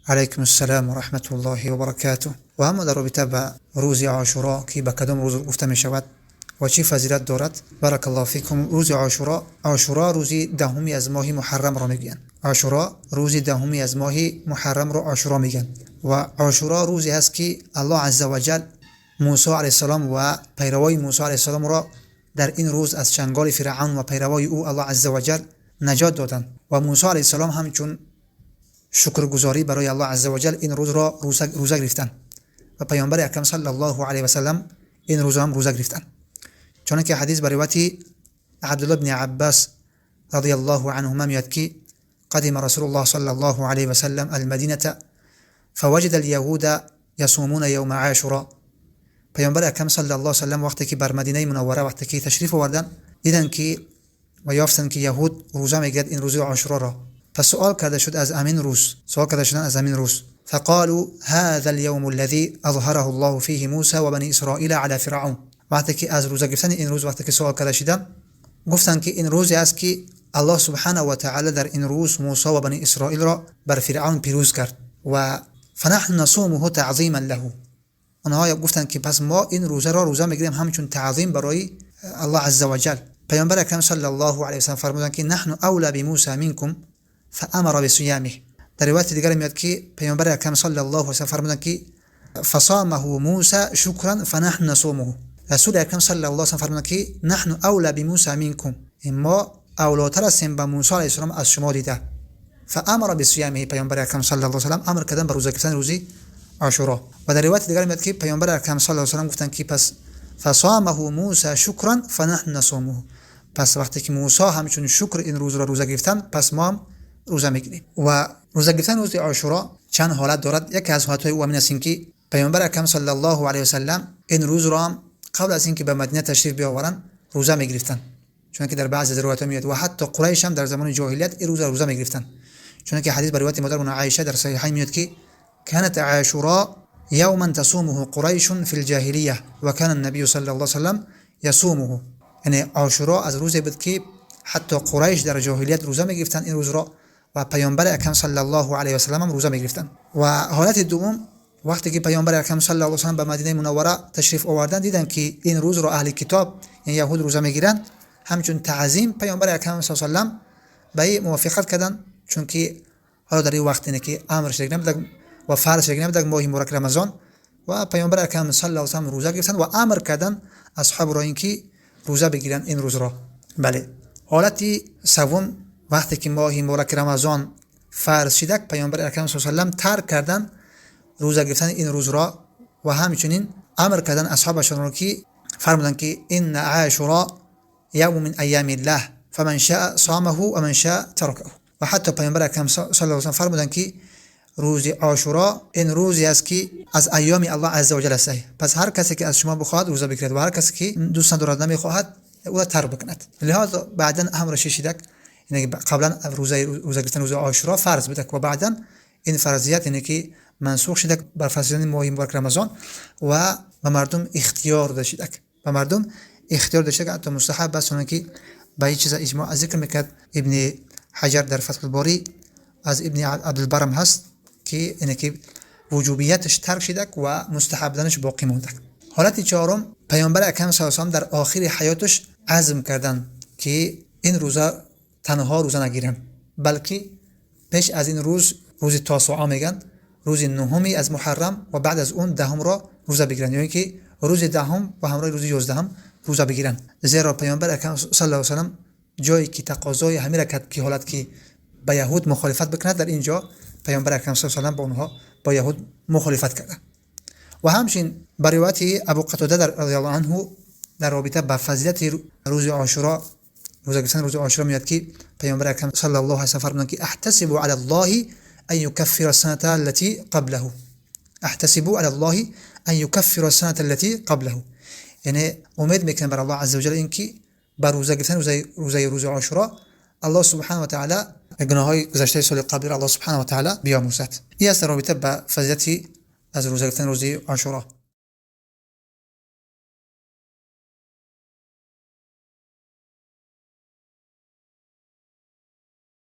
Алайкум ассалом ва раҳматуллоҳи ва баракатуҳ. Ва аммо дар робита ба рӯзи Ошуро, ки ба кадом рӯз гуфта мешавад ва чӣ фазилат дорад, баракаллоҳу фикум. Рӯзи Ошуро, Ошуро рӯзи даҳуми аз моҳи Муҳаррамро мегӯянд. Ошуро рӯзи даҳуми аз моҳи Муҳаррамро Ошуро мегӯянд. Ва Ошуро рӯзе аст, ки Аллоҳ азза ва ҷал Мусо алайҳиссалом ва пайравони Мусо алайҳиссаломро дар ин рӯз аз чанголи Фиръавн ва пайравони ӯ Аллоҳ азза ва ҷал наҷот доданд. Ва Мусо алайҳиссалом ҳамчун шукргузорӣ барои Аллоҳ азза ва ҷал ин рӯзро рӯза гирифтанд ва Паёмбари Акрам саллаллоҳу алайҳи васаллам ин рӯзро ҳам рӯза гирифтанд. Чунонки ҳадис ба ривояти Абдуллоҳ ибни Аббос радияллоҳу анҳума меояд, ки قدم رسول الله صلى الله عليه وسلم المدينة فوجد اليهود يصومون يوم عاشوراء. Паёмбари Акрам саллаллоҳу алайҳи васаллам вақте ки бар Мадинаи Мунаввара вақте ки ташриф оварданд, диданд ки ва ёфтанд, ки яҳуд рӯза мегирад ин рӯзи Ошуроро. Пас суол карда шуд аз ҳамин рӯз, суол карда шуданд аз ҳамин рӯз. فقالوا هذا اليوم الذي أظهره الله فيه موسى وبني إسرائيل على فرعون. وقتی که از روزه گرفتن این روز وقتی که سوال کرده شدن، گفتند که این روزی است که الله سبحانه و تعالی در این روز موسی و بنی اسرائیل را بر فرعون پیروز کرد و فنحن نصومه تعظیما له. آنها گفتند که پس ما این روزه را روزه میگیریم همچون تعظیم برای الله عز وجل. پیامبر اکرم صلی الله علیه و سلم فرمودند که نحن اولی بموسی منکم فامر بصیامه. در روایت دیگر میاد که پیامبر اکرم صلی الله علیه و سلم فرمودند که فصامه موسی شکرا فنحن نصومه. رسول اکرم صلی الله علیه و سلم فرمودند که نحن اولی بموسی منکم، ما اولاتر هستیم به موسی علیه السلام از شما دیده. فامر بصیامه. پیامبر اکرم صلی الله علیه و سلم امر کردن به روزه گرفتن روزی عاشورا. و در روایت دیگر میاد که پیامبر اکرم صلی الله علیه و سلم گفتند که پس فصامه موسی شکرا فنحن نصومه. پس وقتی که موسی همچون شکر این روز را روزه گرفتن، پس ما هم روزه میگیریم. و روزه گرفتن روز عاشورا چند حالت دارد. یکی از حالت‌های او همین است که پیامبر اکرم صلی الله علیه و سلم این روز را هم قبل از اینکه به مدینه تشریف بیاورند روزه میگرفتن، چون که در بعضی از روایت‌ها میاد و حتی قریش هم در زمان جاهلیت این روز را روزه میگرفتن. چون که حدیث بر روایت مادرمون عایشه در صحیحین میاد که كانت عاشوراء يوما تصومه قريش في الجاهلية وكان النبي صلى الله عليه وسلم يصومه. یعنی عاشورا از روزی بود که حتی قریش در جاهلیت روزه میگرفتن این روز را و پیامبر اکرم صلی الله علیه و سلم هم روزه میگرفتن. و حالت دوم، وقتی که پیامبر اکرم صلی الله علیه و سلم به مدینه منوره تشریف آوردن، دیدن که این روز را اهل کتاب یعنی یهود روزه میگیرن، همچون تعظیم پیامبر اکرم صلی الله علیه و سلم به این موافقت کردن، چون که حالا در این وقت اینه که امر شده نبود و فرض شده نبود ماه مبارک رمضان و پیامبر اکرم صلی الله علیه و سلم روزه گرفتن و امر کردن اصحاب را اینکه روزه بگیرن این روز را. بله، حالت سوم، وقتی که ماه مبارک رمضان فرض شده، پیامبر اکرم صلی الله علیه و سلم ترک کردن روزه گرفتن این روز را و همچنین امر کردن اصحابشان را که فرمودن که ان عاشوراء یوم من ایام الله فمن شاء صامه و من شاء ترکه. و حتی پیامبر اکرم صلی الله علیه و سلم فرمودن که روز عاشورا این روزی است که از ایام الله عز و جل است، پس هر کسی که از شما بخواهد روزه بگیرد و هر کسی که دوست ندارد، نمیخواهد، او را ترک بکند. لذا بعدا امر شدک، یعنی قبلا روزه گرفتن روز عاشورا فرض بوده و بعدا این فرضیت یعنی که منسوخ شده بر فرض شدن ماه مبارک رمضان و به مردم اختیار داده، به مردم اختیار داشته که حتی مستحب است که به این چیز اجماع ذکر میکرد. ابن حجر در فتح الباری از ابن عبدالبر هم هست که اینه که وجوبیتش ترک شده و مستحب بودنش باقی مونده. حالت چهارم، پیامبر اکرم صلی الله علیه و در آخر حیاتش عزم کردن که این روزه تنها روزه نگیرن، بلکه پیش از این روز، روز تاسوعا میگن، روز نهمی از محرم و بعد از اون دهم را روزه بگیرن، یعنی که روز دهم و همراه روز 11 روزه بگیرن. زیرا پیامبر اکرم صلی الله علیه و سلم جایی که تقاضای همین کرد که حالت که به یهود مخالفت بکند، در اینجا پیامبر اکرم صلی الله علیه و سلم با اونها، با یهود مخالفت کرده. و همچنین بر روایت ابو قتاده در رضی الله عنه در رابطه با فضیلت روز عاشورا، روزه گرفتن روز عاشورا میاد که پیامبر اکرم صلی الله علیه و سلم فرمودند که احتسب علی الله ان يكفر السنه التي قبله، احتسب علی الله ان يكفر السنه التي قبله. یعنی امید میکنم بر الله عز وجل اینکه بر روزه گرفتن روزه روز عاشورا الله سبحانه و تعالی گناه‌های گذشته سال قبل را الله سبحانه و تعالی بیامرزد. این است رابطه به فضیلت از روزه گرفتن روز عاشورا.